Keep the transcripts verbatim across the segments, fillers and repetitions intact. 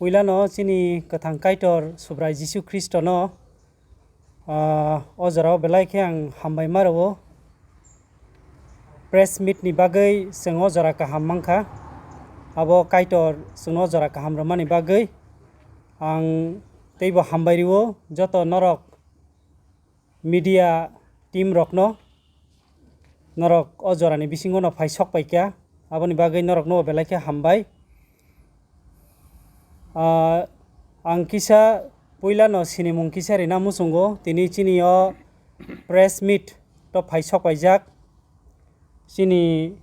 Puilano chini kwthang Kaitor Subrai Jisu Khristono, ah, o jorao belai khe ang hambai ma rwo. Press meet ni bagwi chwng o jora kaham mankha. Abo Kaitor chwngno o jora kaham rwmani bagwi ang teibo hambai rwo joto norok media team rokno, norok o jorani bisingo no phai sok paikha, aboni bagwi norokno belai khe hambai. Ah, ang kisa puila no sinimung kisa rina muchungo, tini chini o press meet to phai sok paijak, chini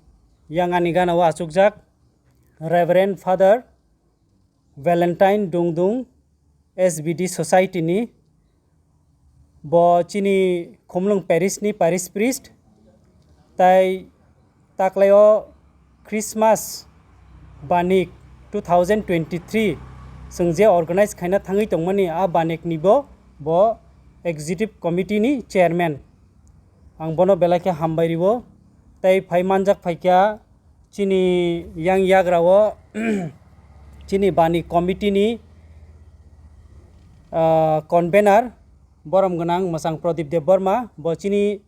yang ani gana o achukjak Reverend Father Valentine Dungdung, S B D Society ni. Bo chini Khumlwng Parish ni Parish Priest. Tai taklai o Christmas banik two thousand twenty-three chwng je organize khaina thangwi tongmani, a banik ni bo, bo Executive Committee ni Chairman. Ang bono belai khe hambai rwo. Tai phai manjak phaikha chini yang yagra o chini bani committee ni, ah, convener borom gwnang mwchang Pradip Debbarma, bo chini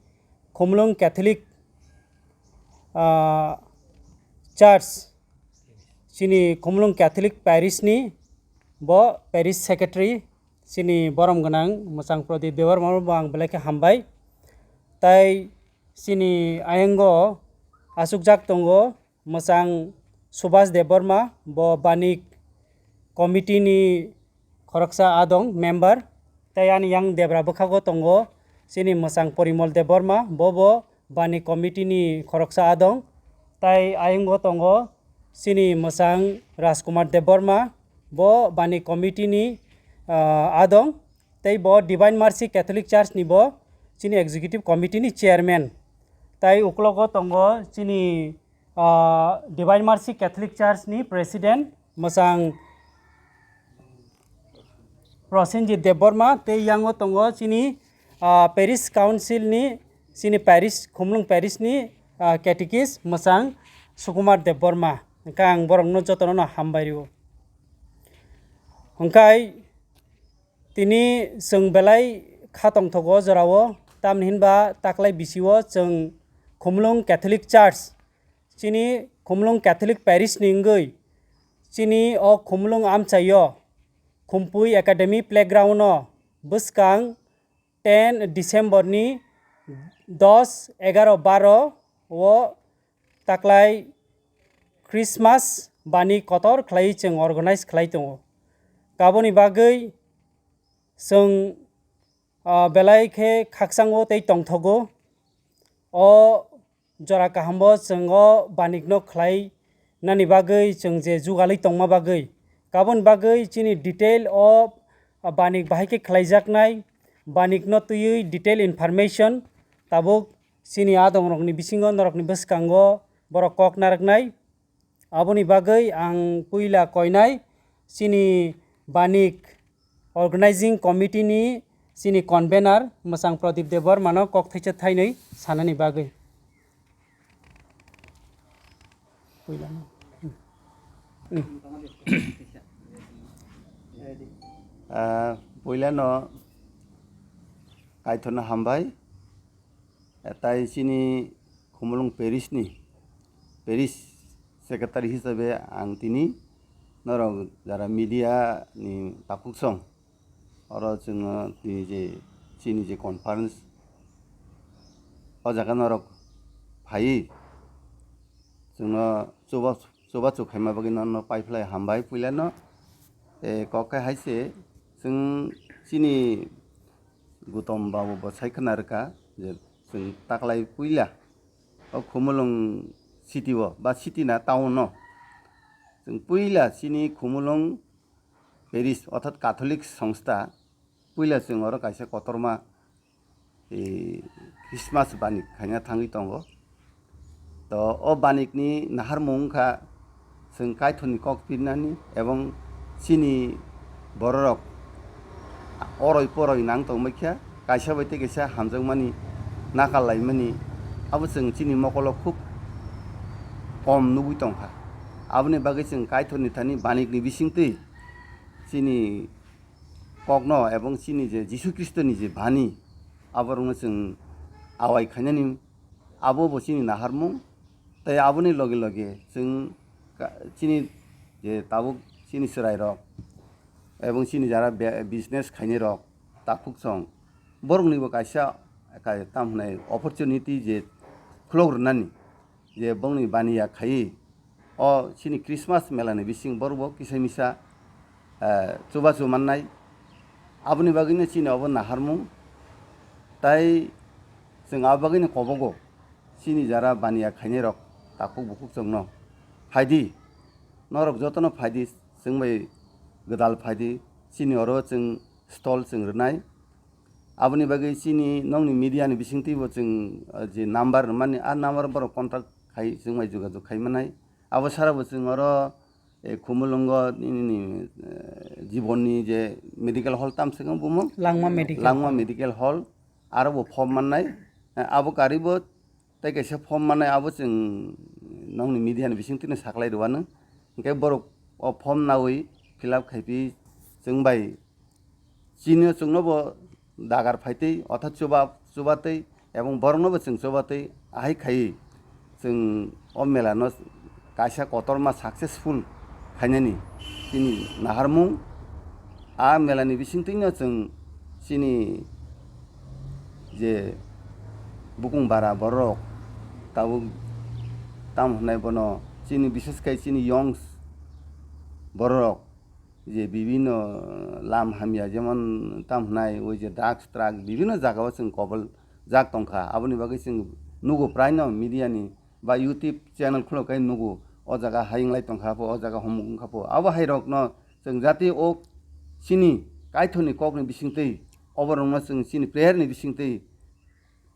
Khumlwng Catholic, ah, Church, chini Khumlwng Catholic Parish ni bo Parish Secretary, chini borom gwnang mwchang Pradip Debbarma bo ang belai khe hambai. Tai chini ayango achukjak tongo mwchang Subhas Debbarma, bo banik committee ni khoroksa adong member. Tai ani yang debra bwkhago tongo chini mwchang Porimol Debbarma, bo bo banik committee ni khoroksa adong. Tai ayango tongo chini mwchang Rajkumar Debbarma, bo banik committee ni, ah, adong. Tei bo Divine Mercy Catholic Church ni bo chini Executive Committee ni Chairman. Tai uklogo tongo chini, ah, Divine Mercy Catholic Church ni President mwchang Prosenjit Debbarma, tei yango tongo chini, ah, Parish Council ni, chini Parish, Khumlwng Parish ni, ah, Catechist mwchang Sukumar Debbarma. Hwnkhe ang borokno jotono no hambai rwo. Hwnkhe tini chwng belai kha tongthogo o jorao, tamni hinba taklai bisio chwng Khumlwng Catholic Church, chini Khumlwng Catholic Parish ni wngwi, chini o Khumlwng amchaio Khumpui Academy Playground o bwskang ten December ni dos, egaroh, baroh o taklai Christmas bani kotor khlaiwi chwng organize khlai tongo. Aboni bagwi chwng, ah, belai khe khakchango tei tongthogo. O jora kahambo chwng o banikno khlai nani bagwi chwng je jugalwi tongma bagwi. Aboni bagwi chini detail o banik bahai khe khlaijaknai, banikno twiwi detail information tabuk chini adongrokni bisingo norokni bwskango borok kok narwknai. Aboni bagwi ang puila koinai chini banik organizing committee ni chini convener mwchang Pradip Debbarmano kok thaisa thainwi sanani bagwi. Puilano. Hmm. Hmm. Ah, puilano Kaitorno hambai. Tai chini Khumulwng Parish ni Parish Secretary hisabe ang tini norok jara media ni takhuk song, oro chwng tini je chini je conference o jaga norok phaiwi chwngno chuba chubachu khaima bagwi nono paiphlai hambai puilano. Tei kok khe hai se chwng chini Gutom babu bo sai khna rwkha je chwng taklai puila o Khumulwng city o ba city na town o chwng puila chini Khumulwng Parish orthat Catholic songstha puila chwng oro kaisa kotorma, e, Christmas banik khaina thangwi tongo. To o banikni naharmung wngkha chwng Kaitorni kok pirnani ebong chini bororok oroi poroi nang tongbaikha, kaisa bai tei kaisa hamjakmani nakal laimani abo chwng chini mokolo khub kom nugwi tongkha. Aboni bagwi chwng Kaitorni thani banikni bisingtwi chini kokno ebong chini je Jisu Khristoni je bani, aborokno chwng awai khainani, abo bo chini naharmung. Tei aboni loge loge chwng ka-, chini je tabuk chini chwrairok ebong chini jara be-, business khainairok takhuk chwng boroknibo kaisa, ka-, tamo hwnai opportunity je khulok rwnani je bongni baniya khaiwi o chini Christmas melani bising borokbo kisa misa, eh, chubachu mannai. Aboni bagwino chini obo naharmung. Tai chwng abo bagwino kobogo chini jara baniya khainairok takhuk bukhuk chwngno phaidi, norok jotono phaidi, chwng bai gwdal phaidi, chini oro chwng stall chwng rwnai. Aboni bagwi chini nokni media ni bisingtwibo chwng, ah, je number rwmani, ah number borok contact khai chwng bai jogajog khai manai. Abo sara bo chwng oro, eh, Khumulwngo nini, eh, Jibonni je medical hall tam se wng bumung? Langma Medical Langma Hall. Medical Hall, aro bo form mannai. Eh, abo karibo tei kaisa form mannai, abo chwng nokni media ni bisingtwi no saklai rwano. Hinkhe borok o form nawi fill up khai phi chwng bai chini chwngno bo dagar phaitwi, otha chuba, chubatwi, ebong borokno bo chwng chubatwi, ahai khaiwi chwng o mela no kaisa kotorma successful khainani chini naharmung. A mela ni bisingtwi no chwng chini je bukung bara borok tabuk tam hwnai bono chini, bishes khai chini youngs borok je bibinno lam hamya, jemon tam hwnai oi je drugs, truck bibinno jagao chwng kobol jak tongkha. Aboni bagwi chwng nugo, praino media ni ba YouTube channel khulo khe nugo, o jaga hayung lai tongkha pho, o jaga homuk wngkha pho. Abo hai rokno chwng jati o chini Kaitorni kokni bisingtwi, oborokno chwng chini prayer ni bisingtwi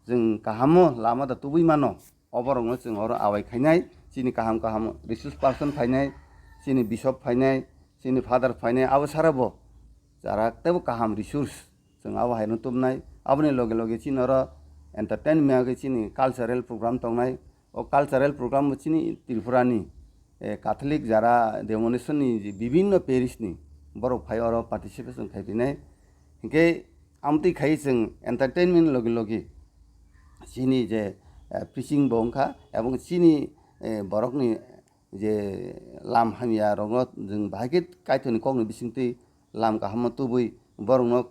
chwng kahamo lama da tubui mano. Oborokno chwng oro awai khainai, chini kaham kaham resource person phainai, chini bishop phainai, chini father phainai, abo sara bo chara teibo kaham resource chwng abo haino tubnai. Aboni loge loge chini oro entertainment bai chini cultural program tongnai. O cultural program bo chini Tripura ni, eh, Catholic jara denomination ni je bibinno parish ni borok phai oro participation khai phinai. Hinkhe amtwi khai chwng entertainment logi logi chini je, eh, preaching bo wngkha, ebong chini, eh, borokni je lam hamya rokno chwng bahai khe Kaitorni kokni bisingtwi lam kaham tubui borokno,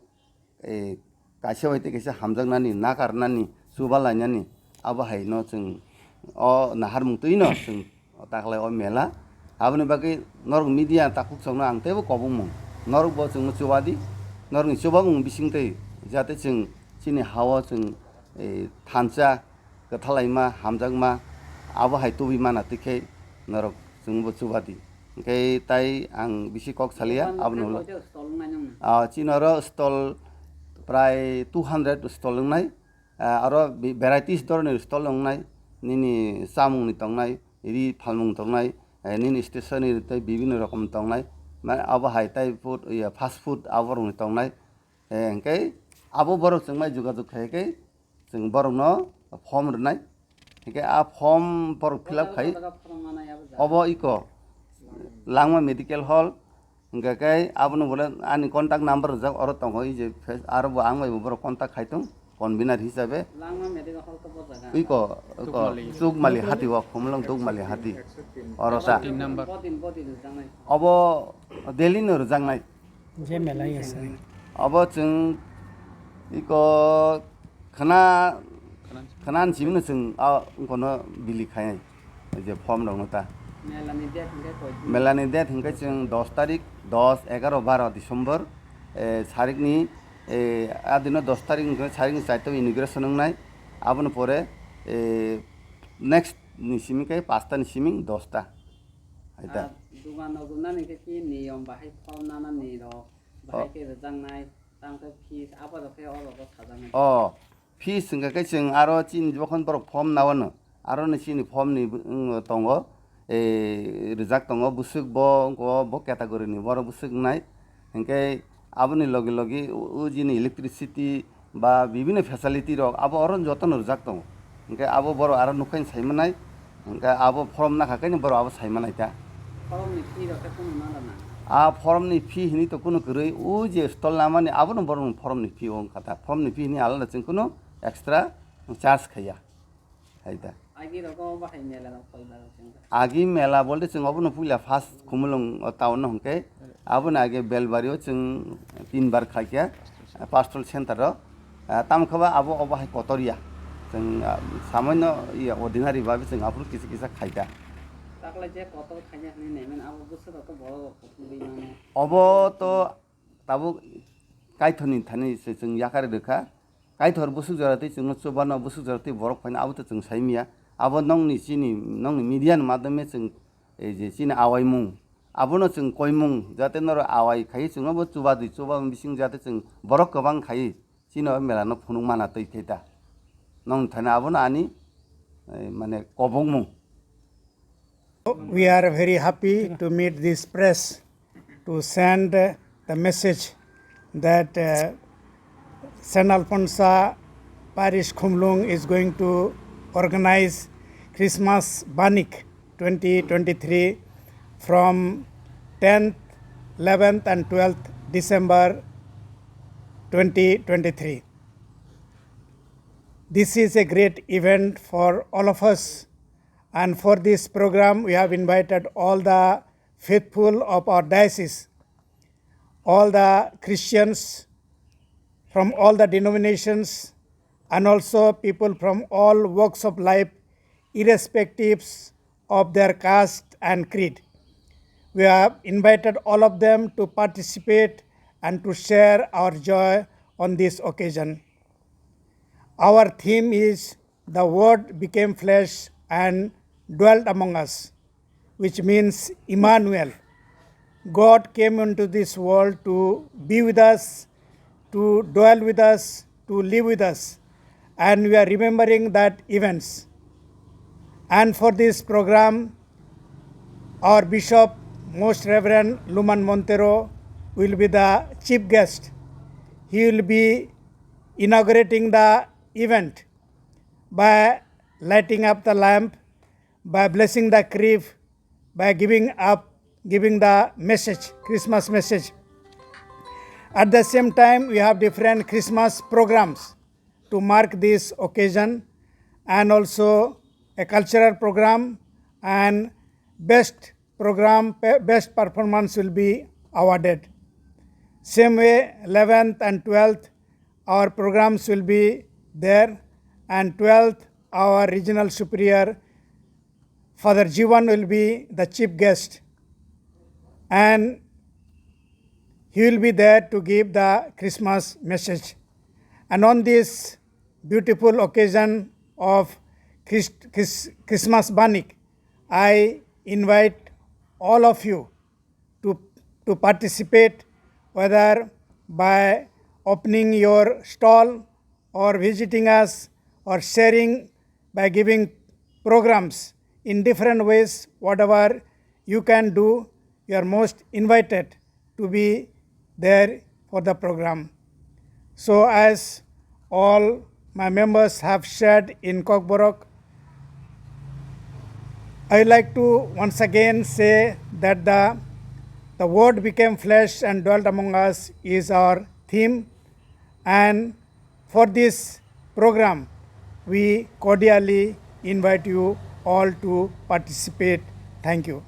eh, kaisa bai tei kaisa hamjaknani, nakarnani, chuba lainani, abo hai no chwng o naharmung twi no chwng taklai o mela. Aboni bagwi norok media takhuk chwngno ang teibo kobongmung, norok bo chwngno chuba di, norokni chubamung bisingtwi jate chwng chini ha-o chwng, eh, thansa kwthalaima, hamjakma, abo hai tubui mana twi khe norok chwngbo chuba di. Hinkhe tai ang bisi kok salia, aboni ulo. Stall wngnai nung? Ah, chini oro stall prai two hundred stall wngnai. Ah, aro bi-, varieties dhoroni stall wngnai, nini chamungni tongnai, ri phalmung tongnai, eh, nini stationery tei bibinno rokom tongnai. Mane abo hai tai food, iya, fast food aborokni tongnai. Eh, hinkhe abo borok chwng bai jogajog khai khe chwng borokno form rwnai. Hinkhe a form borok fill up khai. Obo iko Langma Medical Hall. Hinkhe khe abono bole ani contact number rijak oro tongo, ei je face, aro bo ang bai bo borok contact khai tong, convener hisabe. Langma Medical Hall to bo jaga. Iko, iko, Tukmali. Tukmali hati o, Khumulwng Tukmali hati. Oro ta. Tin number. Bodin, bodin rwjaknai. Obo daily no rwjaknai. Je melai asa. Obo chwng iko khna, khna simi no chwng a wngkha no bili khai. Je form rok no ta. Melani date hwnkhe koi din? Melani date hwnkhe chwng dos tarik, dos, egaro, baro December, eh, sarikni, eh, a dino dos tarik hwnkhe sarikni chaitao inauguration wngnai. Aboni pore, eh, next ni simi khe pasta ni simi dosta. Hai ta. Ah, dugan rok rwnani khe ki niyom bahai form nanani rok, bahai khe rwjaknai, tamo khe fees, abo rok khe o rogo sajaknai. Oh, fees hwnkha khe chwng aro chini jokhon borok form nawano, aro ni chini form ni, mm, tongo, eh, rijak tongo, bwswk bo, wngkha bo category ni borok bwswk wngnai. Hinkhe aboni logi logi o, o jini electricity ba bibinno facility rok abo oro jotono rijak tongo. Hinkhe abo borok aro nukhaini sai manai, hinkhe abo form nakha khe borok abo sai manai ta. Form ni fee rok khe kunu nang rwna? A form ni fee hini to kunu kwrwi, o je stall namani abono borokni form ni fee wng kha ta. Form ni fee hini alada chwng kunu extra charge khaiya. Hai da. Agi rogo bahai mela rok koi bar chwng. Agi mela bolte chwng obono puila first Khumulwng o town no hwnkhe, abono age Belbari o chwng tin bar khaikha, pastoral center o. Ah, tamo khe ba abo obo hai kotor ya. Chwng, ah, samoino iya ordinary babe chwng aphuru kisa kisa khaikha. Taklai je kotor khaina hwnwi naiman abo bwswk rok to borok rok kuthumwi mano. Obo to tabuk Kaitorni thani se chwng yakari rwkha. Kaitor bwswk jora twi chwngno chubano, bwswk jora twi borok phaino abo to chwng sai manya. Abo nongni chini, nongni media ni madhyome chwng ei je chini awaimung, abono chwng koimung, jate norok awai khai chwngno bo chuba di, chuba bising jate chwng borok kwbang khai chini o mela no phunuk mana twi khe ta. Nong thani abono ani, eh, mane kobongmung. We are very happy to meet this press to send the message that, uh, Saint Alphonsa Parish Khumlung is going to organize Christmas Banik twenty twenty-three from tenth, eleventh and twelfth December twenty twenty-three. This is a great event for all of us, and for this program we have invited all the faithful of our diocese, all the Christians from all the denominations, and also people from all walks of life, irrespectives of their caste and creed. We have invited all of them to participate and to share our joy on this occasion. Our theme is "The Word became flesh and dwelt among us," which means Emmanuel. God came into this world to be with us, to dwell with us, to live with us. And we are remembering that events. And for this program, our Bishop, Most Reverend Luman Montero, will be the chief guest. He will be inaugurating the event by lighting up the lamp, by blessing the crib, by giving up, giving the message, Christmas message. At the same time, we have different Christmas programs to mark this occasion, and also a cultural program, and best program, pe-, best performance will be awarded. Same way, eleventh and twelfth, our programs will be there, and twelfth, our regional superior, Father Jivan, will be the chief guest, and he will be there to give the Christmas message. And on this beautiful occasion of Christ-, Chris-, Christmas Banik, I invite all of you to, to participate, whether by opening your stall or visiting us or sharing by giving programs in different ways, whatever you can do, you are most invited to be there for the program. So, as all my members have shared in Kokborok, I would like to once again say that the, the Word became flesh and dwelt among us is our theme, and for this program, we cordially invite you all to participate. Thank you.